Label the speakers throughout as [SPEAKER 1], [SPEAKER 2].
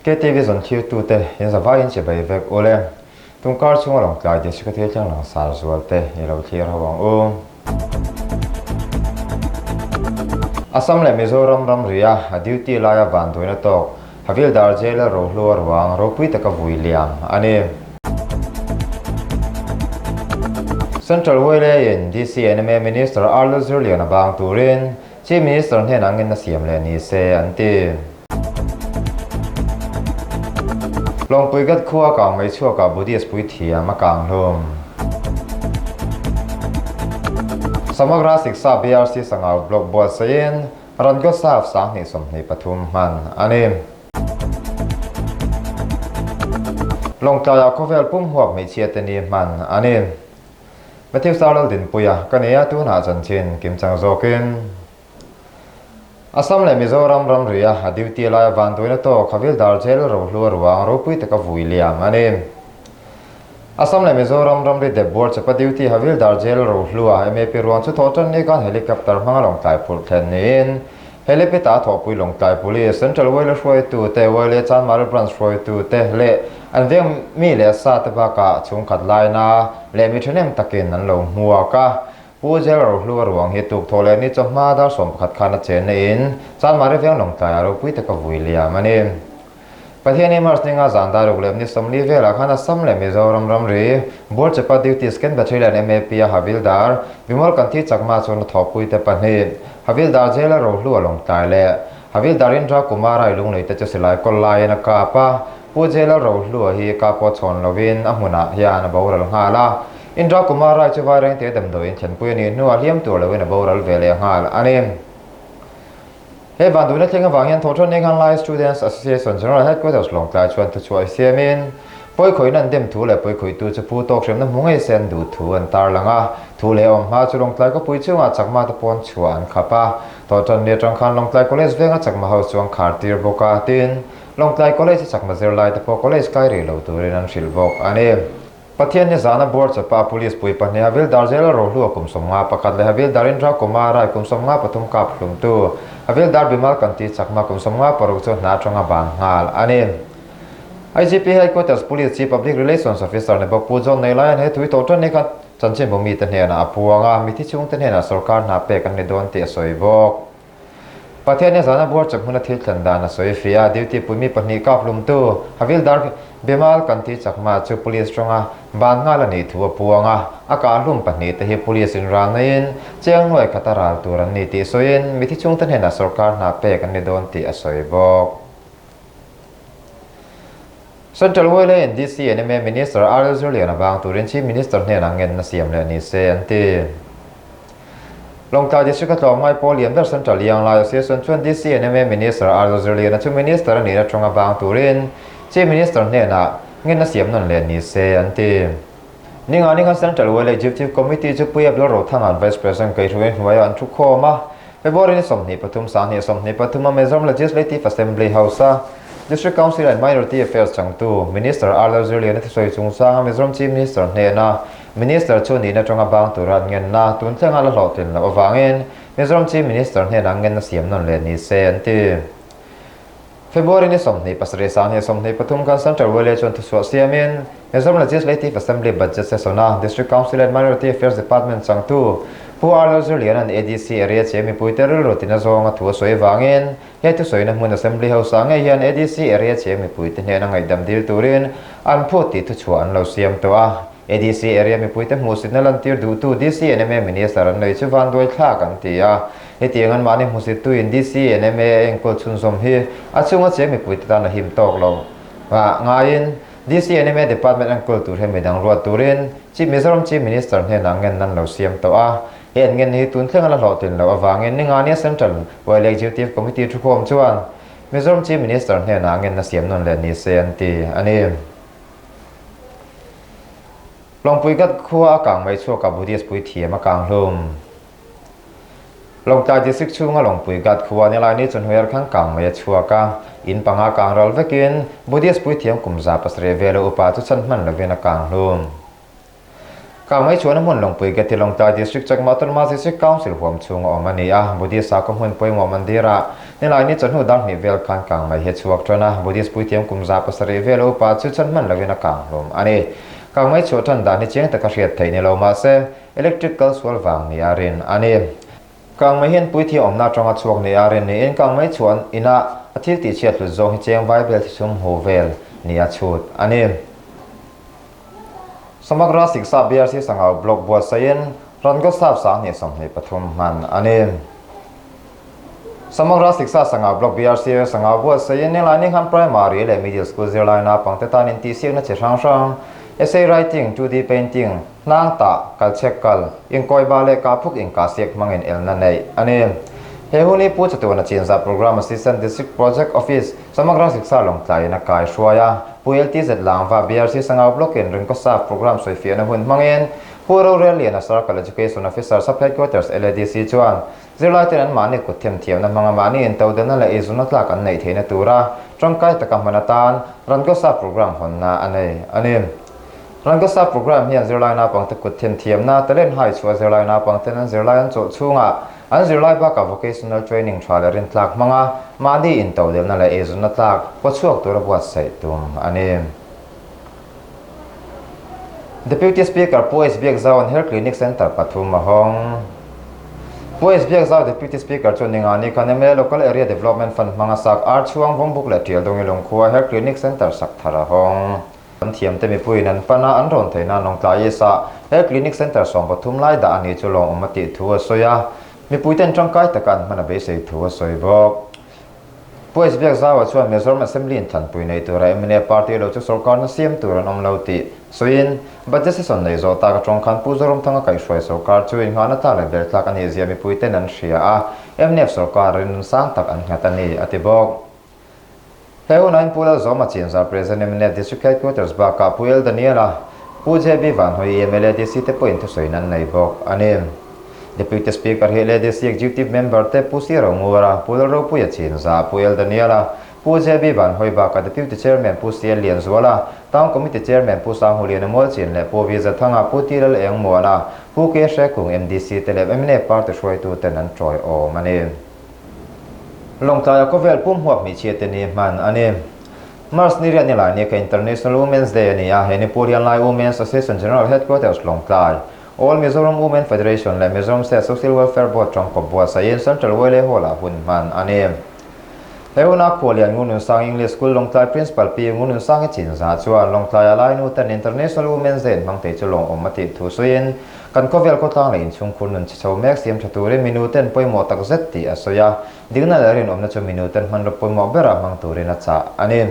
[SPEAKER 1] KTV zawn thirtute in zavaiin chibai vek ule. Tungkar chhunga Lawngtlai District a thil thleng langsar zual te i lo thlir ho ang u. Assam leh Mizoram ramria a duty laia vanduaina tawk Havildar Jail-a rohlu a ruang ropui taka vui liam a ni. Central YLA-in DCNMA Minister Arlo Zirlian a bang turin Chief Minister hnenah ngenna siam leh ni se an ti. Lawngpui Gat khua kang mai chhuakah Buddhist puithiam a kang hlum. Samagra Siksa BRC Sangau Block buatsaihin Rangosav 2023 hman a ni. Lawngtlaiah khawvel pum huap hmeichhia te ni hman a ni. Matthew Sarlaldinpuia ka nia tunah chanchin kimchang zawkin Assam leh Mizoram ramria a duty laia vanduaina tawk Havildar Jail rohlu a ruang ropui taka vui liam a ni. Assam leh Mizoram ramri dep buar chapa duty Havildar Jail rohlua MAP ruang chu thawh tan ni khan helicopter hmanga lawngtlai phurh thlen niin Helipita thawhpui Lawngtlai Police, Central Whale hruaitute, Whale Chanmari Branch hruaitute leh an veng mi leh sa te bakah chhungkhat laina leh mi thahnem takin an lo hmuak a. Pu Jail Rohlu a ruang hi tuk thawh leh ni chawhma dar 11 khan a chenna in Chanmari veng Lawngtlaiah ropui taka vui liam a ni. Pathiani March ninga zan dar ruk leh ni 40 velah khan Assam leh Mizoram ramri Bualchepa Duty Scan Battalion MAP a Havildar Bimal Kanthi Chakma chuan a thawhpuite pahnih Havildar Jail-a rohlu a lawngtlai leh Havildar Indra Kumar Rai lunglei te chu silai kawl laiin a kap a, Pu Jail-a rohlua hi kap pawh chhawn lovin a hmunah hian a boral nghal a, Indra Kumar Rai chu Vairengte damdawiin thlenpui a nih hnuah hliam tur loin a boral ve leh nghal a ni. He vanduhna thleng avang hian Thawhṭan Nenghan Lai Students Association General Headquarters Lawngtlai chuan thuchhuah i siamin, pawikhawihna an dem thu leh pawikhawihtu chu phu tawk hremna hmu ngei se an duh thu an tarlang a. Thu leh awm hma chu Lawngtlai khawpui chungah Chakma te pawn chhuah an khap a. Thawhṭan ni aṭang khan Lawngtlai College venga Chakma House chu an khar tir bawk a, tin, Lawngtlai College a Chakma zirlai te pawh College kai rih lo turin an hrilh bawk a ni. Pathian ni zana buar chawpa Police pui pahnih Havildar Jail Rohlua kum 51 leh Havildar Indra Kumar Rai kum 53 kap hlumtu Havildar Bimal Kanti Chakma kum 56 chu hna atanga ban nghal a ni. IGP Headquarters Police Chief Public Relations Officer ni bawk Pu John Neilaian he tui tawh tan ni khan chanchinbu mite hnenah a puang a, mithi chhungte hnenah sorkar hna pek an ni dawn tih a sawi bawk. Pathian hi zana buar chawp hmuna thil thlen dan a sawi fih a, duty pui mi pahnih kap hlumtu Havildar Bimal Kanti Chakma chu police rawnga ban nghal a nih thu a puang a, a kah hlum pahnih te hi police in ral naiin chiang nuai khata ral tur an ni tih sawiin mithi chhungte hnenah sorkar hna pek an ni dawn tih a sawi bawk. Central Whale NDC and ma Minister RL Zirlian a vang turin Chief Minister hnenah ngenna siam leh ni se an ti. Lawngtlai District a tlawmngai pawl lian ber Central Lianglai Association chuan DC and ma Minister RL Zirlian a chu Minister a nihna tawng a vang turin Chief Minister hnenah ngenna siam nawn leh ni se an ti. Ninga ni khan Central Whale Executive Committee chu Puia Lalrothanga'n Vice President Kaihruai hnuaiah an thu khawm a, February ni 23 2023 a Mizoram Legislative Assembly House a District Council and Minority Affairs changtu Minister R Lalzirliana thusawi chungchanga Mizoram Chief Minister hnena Minister chu nihna tanga bang tura an ngenna tun thlenga la hlawhtlin loh avangin Mizoram Chief Minister hnena ngenna siam nawn leh ni se an ti. February ni 27 2023 khan Central Wale chuan thuchhuah siamin Mizoram Legislative Assembly Budget Session-a District Council and Minority Affairs Department changtu Pu R Lalzirliana'n ADC area che mipuite rilru tina zawnga thu a sawi avangin he thusawina hmun Assembly House ah ngei hian ADC area che mipuite hnena ngaihdam dil turin an phut tih thuchhuah an lo siam tawh a. ADC area mipuite hmuhsitna lantir duhtu DC and ma Minister an nei chu vanduai thlak an ti a. Hetiang an mahni hmusittu in DC and ma a enkawl chhunzawm hi a chhunga cheng mipuite tan a him tawk lo ah ngaiin DC and ma Department enkawl tur hian midang ruat turin Chief Mizoram Chief Minister hnenah ngen an lo siam tawh a. He an ngen hi tun thleng a la hlawhtlin loh avangin Ningania Central Whale Executive Committee thukhawm chuan Mizoram Chief Minister hnenah ngenna siam nawn leh ni se an ti a ni. Lawngpui gat khua a kang mai chhuak a Buddhist puithiam a kang hlum. Lawngtlai District chhunga Lawngpui gat khua ni lai ni chawhnu er khan kang mai a chhuak a, in panga kang ral vekin Buddhist puithiam kum 700 vela upa chu chhan hman lovin a kang hlum. Kangmei chuan a hmun lawngpui Geti Lawngtlai District Chakma Autonomous District Council huam chhung a awm a ni a, Buddhist sakhaw hmun pawimawh mandir-ah Nilaini chawhnu dar hnih vel khan kangmei hi a chhuak tan a, Buddhist puithiam kum 700 vel a upa chu chhan hman loin a kang hlum a ni. Kangmei chhuah tan dan hi chiang taka hriat theih ni lo mahse, electric kal sual vang nia rin a ni. Kangmei hian puithiam awmna atanga chhuak nia rin niin kangmei chuan inah a thil tihchhiat hlut zawng hi cheng vai vel thisum hu vel nia chhut a ni. Samagra Siksa BRC Sangau Block buatsaihin Rango Sap 2023 hman a ni. Samagra Siksa Sangau Block BRC Sangau buatsaihin Nilai Ninghan Primary leh Middle School zirlai naupangte tan intihsiakna chi hrang hrang, Essay Writing, 2D Painting, Hnang tah, kal chek kal, inkawiba leh kahphuk inkahsiak hmangin elna neih a ni. He hun hi Pu Chatuana Chinzah Programme Assistant District Project Office, Samagra Siksa Lawngtlaiin a kai hruai a. Pu LTZ Langva BRC Sangau Block-in Ringkawsaf Programme sawifiahna hun hmangin Pu Rorel Liana Circle Education Officer Sub Headquarters LADC chuan zirlaiten an mahni kut themthiamna hmanga mahni intodelna leh eizawnna tlak an neih theihna tura tangkai taka hman atan Rangkawsaf Programme hawnna a nei a ni. Rangkawsaf Programme hian zirlai naupangte kut themthiamna, talent hai chhuah zirlai naupangten an zirlai an chawlh chhungah An zirlai bakah vocational training tha leh rintlak hmanga mahni intodelna leh eizawnna tlak pawchhuak tura buatsaih tum a ni. Deputy Speaker Pu H Biakzaua'n Health Clinic Centre pathum a hawng. Pu H Biakzau Deputy Speaker chu Ningani khan mla Local Area Development Fund hmanga sak Archhuang Vawmbuk leh Tialdungi Lungkhua Health Clinic Centre sak thar a hawng. An thiamte mipuiin an pan a, an rawn theih nan Lawngtlai East-ah Health Clinic Centre 13 lai dah a ni chu lawngawm a tih thu a sawi a, mipuiten tangkai taka an hman a beisei thu a sawi bawk. Pu H Biakzaua chuan Mizoram Assembly in thlanpui nei tura mla party lo chu sorkarna siam tur an awm lo tih sawiin, Budget session nei zawh tak atang khan Pu Zoramthanga kaihhruai sorkar chu inngahna tlak leh beltlak a nih zia mipuiten an hria a, mnf sorkar rinawm sang tak an nghat a ni, a ti bawk. He hunain Pu Lalzawma Chinzar President mnf District Headquarters bakah Pu El Daniela, Pu JB Vanhawi MLADC te pawhin thusawiin an nei bawk a ni. Deputy Speaker hi LADC Executive Member te Pu Si Rongura, Pu Lalropuia Chinzah, Pu El Daniela, Pu JB Vanhawi bakah Deputy Chairman Pu CL Lianzuala, Town Committee Chairman Pu Sanghuliana Mualchin leh Pu V Zathanga, Pu T Lalengmuana, Pu K Hrekung MDC te leh mnf party hruaituten an tawiawm a ni. Lawngtlaia khawvel pum huap hmeichhia te ni hman a ni. March ni riat ni lai ni kha International Women's Day a ni a, he ni pur hian Lai Women's Association General Headquarters Lawngtlai, All Mizoram Women Federation leh Mizoram State Social Welfare Board tangkawp buatsaihin Central Wele Hall-ah hun hman a ni. He huna Khualian Ngununsang English School Lawngtlai Principal Pi Ngununsangi Chinzah chuan Lawngtlaia Lainu ten International Women's Day an hmang thei chu lawngawm a tih thu sawiin, Kan khawvel khawtlang leh inchhungkhur nun chhe chho mek siam tha turin minuten pawimawh tak zet tih a sawi a, dikna leh rinawmna chu minuten hmanraw pawimawh bera hmang turin a chah a ni.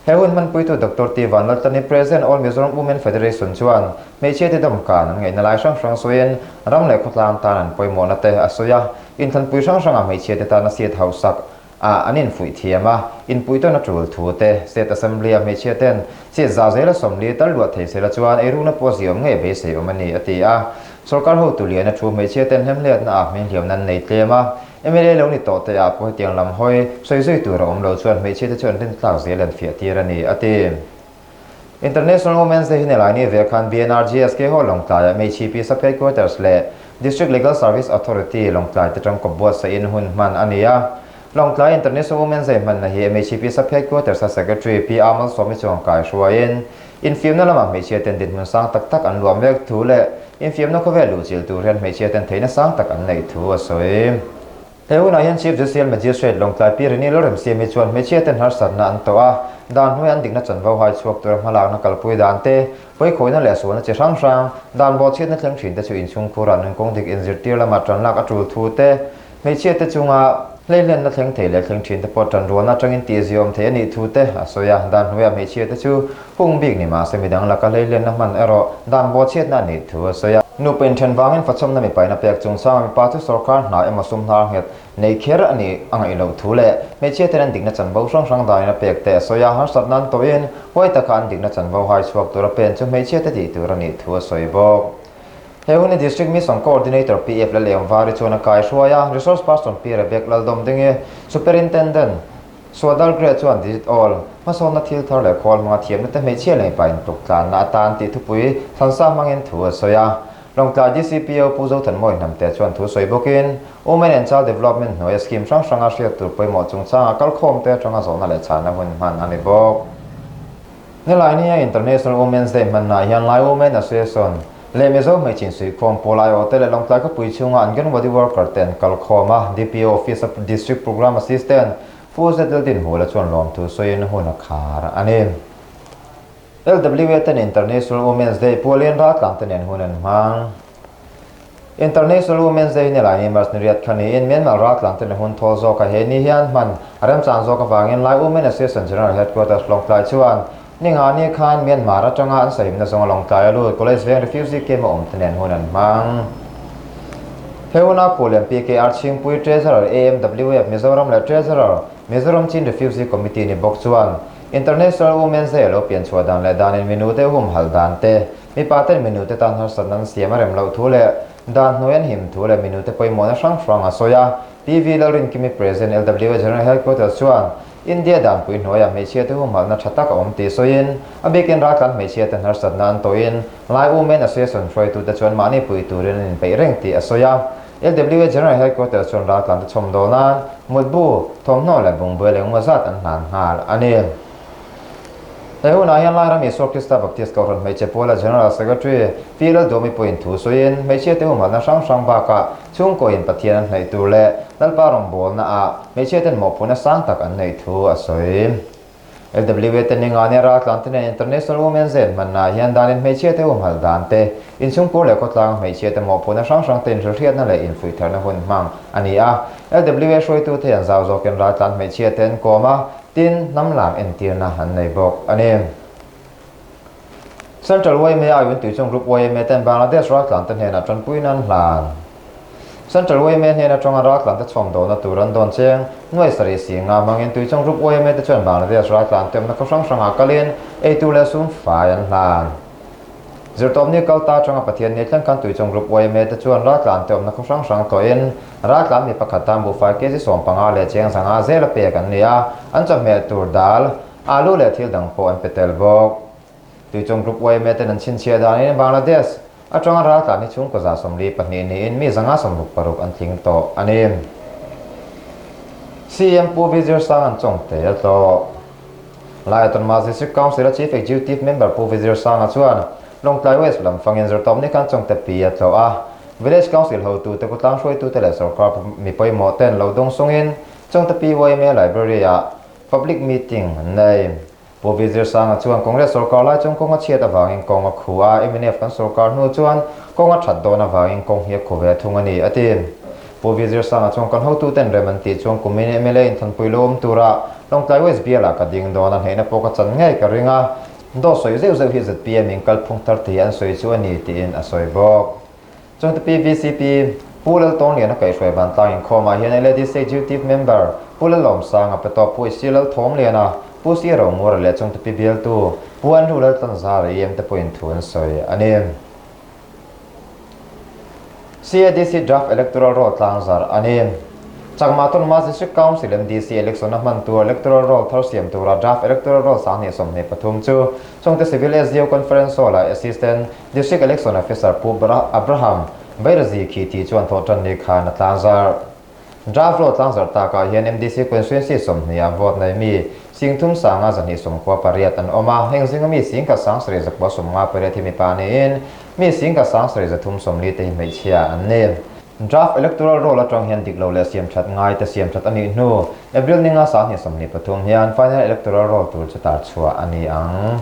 [SPEAKER 1] He hun hmanpuitu Doctor T Vanlaltlani, President All Mizoram Women Federation chuan hmeichhiate dawmkan an ngaihna lai hrang hrang sawiin ram leh khawtlang tan an pawimawhna te a sawi a, inthlanpui hrang hranga hmeichhiate tana seat hausak ah an infuih thiam a, inpuihtawn a tul thu te, State Assembly-a hmeichhia ten seat za zela 40 tal luah thei sela chuan eirukna pawh ziawm ngei beisei awm a ni, a ti a. Sorkar hotu lian a thu hmeichhia ten hlemhletna ah hminghliamna an nei tlem a, mla lo ni tawh te ah pawh hetiang lam hawi sawi zui tur a awm lo chuan hmeichhia te chu an rintlak zel an fiah tir a ni, a ti. International Women's Day hi Nilaini ve khan BNRGSK Hall Lawngtlaiah MHEP Sub Headquarters leh District Legal Service Authority Lawngtlai te tangkawp buatsaihin hun hman a ni a. Lawngtlai International Women's Day hmanna hi MHEP Sub Headquarters-a Secretary Pi A Malsawmi chuan kaihruaiin infiamna lamah hmeichhia ten dinhmun sang tak tak an luah mek thu leh infiamna khawvel luhchilh tur hian hmeichhia ten theihna sang tak an neih thu a sawi. He hunah hian Chief Judicial Magistrate Lawngtlai Pi Rini Lalremsiami chuan hmeichhia ten harsatna an tawh a, dan hnuai an dikna chanvo hai chhuak tura hmalakna kalpui dan te, pawikhawihna leh sualna chi hrang hrang, dan bawhchhiatna thleng thin te chu inchhungkhurah nunkawng dik inzirtir lama tanlak a tul thu te, hmeichhia te chunga hleihlenna thleng thei leh thleng thin te pawh tanrualna atangin tihziawm thei a nih thu te a sawi a, dan hnuaiah hmeichhia te chu hung bik ni mahse midang laka hleihlenna hman erawh dan bawhchhiatna a nih thu a sawi a. Nupa inthen vangin fachawmna mipaina pek chungchanga mipa chu sorkar hna emaw sum hnar nghet nei kher a nih a ngaih loh thu leh hmeichhia ten an dikna chanvo hrang hrang danin a pek te a sawi a, harsatna an tawhin huai taka an dikna chanvo hai chhuak tura pen chu hmeichhia te tih tur a nih thu a sawi bawk. He huni District Mission Coordinator PF Lalengvari chuan a kaihruai a, Resource Person Pi Rebek Laldawmdingi, Superintendent. Swadal Gray chuan Digit All, hmasawnna thil thar leh khawl hmanga thiamna te hmeichhia leh mipa intluk tlanna atan tih thupui thlansa hmangin thu a sawi a. Lawngtlai DCPO Pu Zothanmawi Hnamte chuan thu sawi bawkin, Women and Child Development hnuaia scheme hrang hranga hriat tur pawimawh chungchanga kalkhawmte atanga zawhna leh chhanna hun hman a ni bawk. Nilaini-a International Women's Day hmannaah hian Lai Women Association leh Mizo hmeichhe insuihkhawm pawl aiawhte leh Lawngtlai khawpui chhunga Anganwadi worker te an kalkhawm a, DPO Office-a District Programme Assistant Pu Zetel Dinhmula chuan lawmthu sawiin hun a khar a ni. LWA ten International Women's Day pualin raltlang te nen hun an hmang. International Women's Day hi nilaini March ni riat kha niin Myanmar raltlang te nen hun thawl zawk a he ni hian hman a remchang zawk avangin Lai Women Association General Headquarters Lawngtlai chuan ninga ni khan Myanmar atanga an sahimna zawnga Lawngtlai a lut College Veng Refugee Camp a awm te nen hun an hmang. He huna Khualian PKR Chhingpui Treasurer AMWF Mizoram leh Treasurer Mizoram Chin Refugee Committee ni bawk chuan International Women's Day a lo pian chhuah dan leh danin minute humhalh dan te, mipa ten minute tan harsatna an siam a rem loh thu leh dan hnuai an him thu leh minute pawimawhna hrang hrang a sawi a. PV Lalrinkimi President LWA General Headquarters chuan India danpui hnuaiah hmeichhia te humhalhna tha tak a awm tih sawiin a bikin raltlan hmeichhia ten harsatna an tawhin Lai Women Association hruaitute chuan mahni pui turin an inpeih reng tih a sawi a. LWA General Headquarters chuan raltlante chhawm dawn a, mutbu, thawmhnaw leh bungbui leh engmaw zat an hlan nghal a ni. He hunah hian Lairam Isua Krista Baptist Kohhran Hmeichhe Puala General Secretary Pi Lalduami pawhin thu sawiin hmeichhiate humhalhna hrang hrang bakah chhungkawiin Pathian an hnaih tur leh Lalpa rawngbawlna ah hmeichhiaten mawhphurhna sang tak an neih thu a sawi. LWA te ninga nia raltlan te nen International Women's Day an hmannaah hian danin hmeichhia te humhalh dan te, inchhungkur leh khawtlanga hmeichhia te mawhphurhna hrang hrang te inhrilhriatna leh infuihtharna hun hmang a ni a. LWA hruaitute hian zau zawkin raltlan hmeichhia te an kawm a, tin, hnam lam entirna an nei bawk a ni. Central yma aiin Tuichung Group yma ten Bangladesh raltlan te hnenah tanpuina an hlan. Central yma hnen atanga raltlan te chhawm dawhna tur an dawn cheng nuai sarih si nga hmangin Tuichung Group yma te chuan Bangladesh raltlan te awmna khaw hrang hrangah kalin eitur leh sum fai an hlan. Zirtawpni kal ta atanga Pathian ni thleng khan Tuichung Group yma te chuan raltlan te awmna khaw hrang hrang tlawhin raltlan mi pakhat tan buhfai kg 15 leh cheng zanga zela pek an ni a, an chawhmeh tur dal Alu leh thil dang pawh an pe tel bawk. Tuichung Group yma ten an chhinchhiah danin Bangladesh atanga raltlan hi chhungkaw 42 niin mi 166 an tling tawh a ni. CM Pu Vijay Sangh an chawngte a tlawh. Lai Autonomous District Council a Chief Executive Member Pu Vijay Sangha chuan Lawngtlai West lam fangin Zirtawpni khan chawngte pi a tlawh a. Village Council hotute, khawtlang hruaitute leh sorkar mi pawimawh ten lo dawng sungin chawngte pi yma Library-ah Public meeting an nei. Pu Vijay Sanga chuan Congress sorkar lai chuan kawng a chhiat avangin kawng a khu a, mnf kan sorkar hnu chuan kawng a that dawn avangin kawng hi a khu ve thung a ni, a ti. Pu Vijay Sanga chuan kan hotuten rem an tih chuan kumin mla inthanpui lo awm tura Lawngtlai West bialah ka ding dawn a, hnehna pawh ka chan ngei ka ring a, dawt sawi zeuh zeuh hi zpm in kalphung thar tih an sawi chu a ni, tiin a sawi bawk. Chungte PVCP, Pu Laltawnglian a kaihhruai vantlang inkhawmah hian LADC Executive Member Pu Lalawmsanga Petawp Pu Isi Lalthawmliana, Pu Si Rongura leh Chungte Pi Bialtu Pu Andrew Laltlanzara EM te pawhin thu an sawi a ni. CADC Draft Electoral Roll tlangzarh a ni. Chakma Autonomous District Council, MDC, election a hman tur Electoral Roll thar siam tura Draft Electoral Roll 2023 chu Chungte Civil SDO Conference Hall-ah Assistant District Election Officer Pu Abraham Bairazi khi tih chuan thawhtan ni khan a tlangzarh. Draft Roll tlangzarh takah hian MDC Constituency 20 ah vote nei mi 30 sanga 298 an awm a, heng zinga mi 10,700 58 hi mipa niin mi 10,730 te hi hmeichhia an ni. Draft Electoral Roll atang hian dik lo leh siamthat ngai te siamthat a nih hnu April ninga 2023 hian Final Electoral Roll tur chu tarchhuah a ni ang.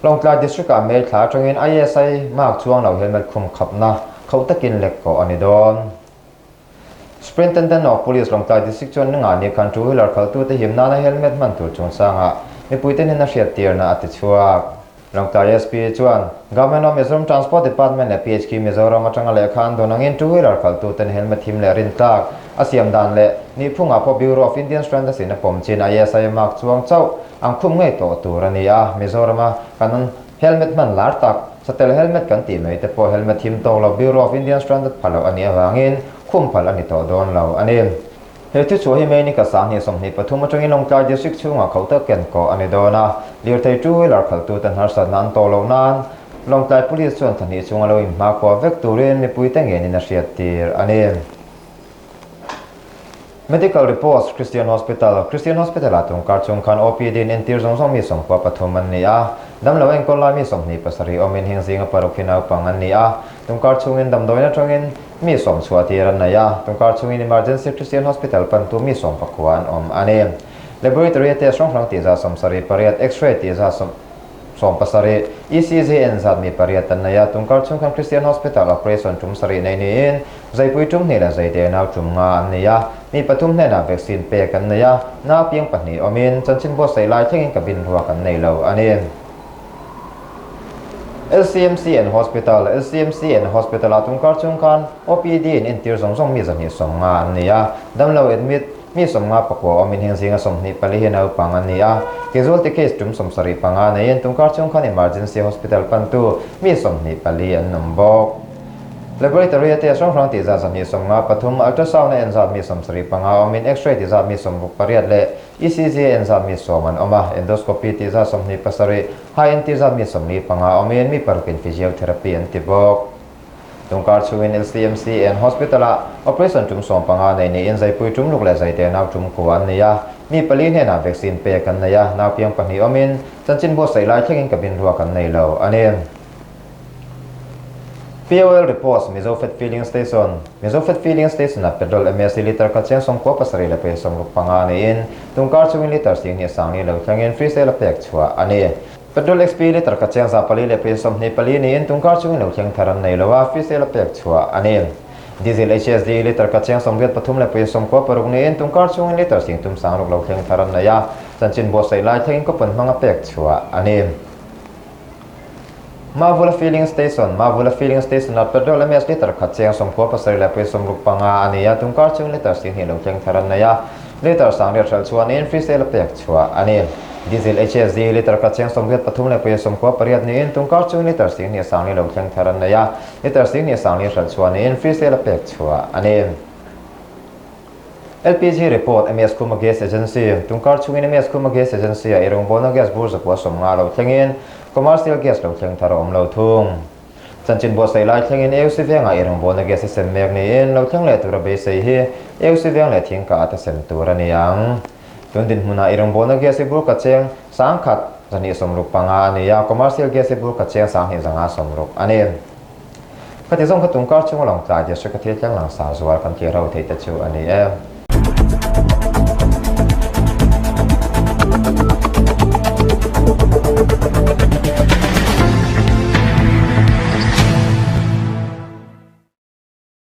[SPEAKER 1] Lawngtlai District-ah May thla atangin ISI mark chuang lo helmet khum khapna khauh takin lek kawh a ni dawn. Superintendent of Police Lawngtlai District chuan ninga ni khan two wheeler khalhtute him nana helmet hman tur chungchangah mipuite hnena hriattirna a ti chhuak. Lawngtlai SP chuan Government of Mizoram Transport Department leh PHQ Mizoram atanga lehkha an dawn angin two wheeler khalhtuten helmet him leh rintlak a siam dan leh nihphungah pawh Bureau of Indian Standards in a pawm chin ISI mark chuang chauh An khum ngei tawh tur a ni a, Mizorama kan helmet hman lar tak, satel helmet kan tih mai te pawh helmet him tawk lo Bureau of Indian Standard pha loh a nih avangin khum phal a ni tawh dawn lo a ni. He thuchhuah hi May nika 2023 atangin Lawngtlai District chhungah khauh tak ken kawh a ni dawn a, lirthei two wheeler khalhtuten harsatna an tawh loh nan Lawngtlai Police chuan thla hnih chhunga lo inhmakhua vek turin mipuite ngenin a hriattir a ni. Medical Reports, Christian Hospital, Christian Hospital-ah tungkar chung khan OPD in entir zawng zawng mi 13 an ni a, damlo enkawl lai mi 27 awmin heng zinga paruk hi naupang an ni a, tungkar chhungin damdawiin atangin mi sawm chhuah tir an nei a, tungkar chhungin Emergency Christian Hospital pantu mi 19 an awm a ni. Laboratory test hrang hrang tih zat 78, X-ray tih zat 17, ECG en zat mi pariat an nei a, tungkar chhung khan Christian Hospital operation tum sarih nei niin, Zaipui tum hnih leh zaite nau tum nga an nei a, mi pathum hnenah vaccine pek an nei a, nau piang pahnih awmin chanchin buatsaih lai thlengin cabin ruak an nei lo a ni. LCMC and Hospital, LCMC and Hospital-ah tungkar chung khan OPD in entir zawng zawng mi 250 an nei a, damlo admit mi 59 awmin heng zinga 24 hi naupang an ni a, casualty case tum 75 neiin tungkar chung khan emergency hospital pantu mi 24 an awm bawk. Laboratory a test hrang hrang tih zat 253, ultrasound a en zat mi 75 awmin x-ray tih zat mi 68 leh ECG a en zat mi 10 an awm a, endoscopy tih zat 27, high en tih zat mi 45 awmin mi parukin physiotherapy an ti bawk. Tungkar chhungin LCMC en Hospital-ah operation tum 15 nei niin zaipui tum ruk leh zaite nau tum kua an nei a, mi pali hnenah vaccine pek an nei a, nau piang pahnih awmin chanchin buatsaih lai thlengin cabin ruak an nei lo a ni. Fuel Reports, Mizofed Filling Station, Mizofed Filling Station-ah petrol MSC litre kha cheng 97.65 niin tungkar chungin litre 10,000 lo thlengin free sale a pek chhuah a ni. Petrol XP litre kha cheng 424 niin tungkar chungin lo thleng thar an nei lo a, free sale a pek chhuah a ni. Diesel HSD litre kha cheng 83.96 niin tungkar chungin litre 10,6 lo thleng thar an nei a, chanchin buatsaih lai thlengin coupon hmanga pek chhuah a ni. Mavula Filling Station, Mavula Filling Station-ah petrol MS litre khat cheng 97.65 a ni a, tungkar chhung litre 20 lo thleng thar an nei a, litre 800 hralh chuanin free sale a pek chhuah a ni. Diesel HSD litre khat cheng 83.98 niin tungkar chhung litre 20 lo thleng thar an nei a, litre 20 hralh chuanin free sale a pek chhuah a ni. LPG Report, MS Khuma Gas Agency, Tungkar chhungin MS Khuma Gas Agency-ah eirawngbawlna gas bur 950 lo thlengin commercial gas lo thleng thar a awm lo thung. Chanchin buatsaih lai thlengin AOC vengah eirawngbawlna gas a sem mek niin lo thleng leh tura beisei hi AOC veng leh thingkah ata sem tur a ni ang. Tun dinhmunah eirawngbawlna gas hi bur ka cheng 1265 a ni a, commercial gas hi bur ka cheng 2560 a ni. Khati zawng kha tungkar chunga Lawngtlai District a thil thleng langsar zual kan tih ro theih te chu a ni e.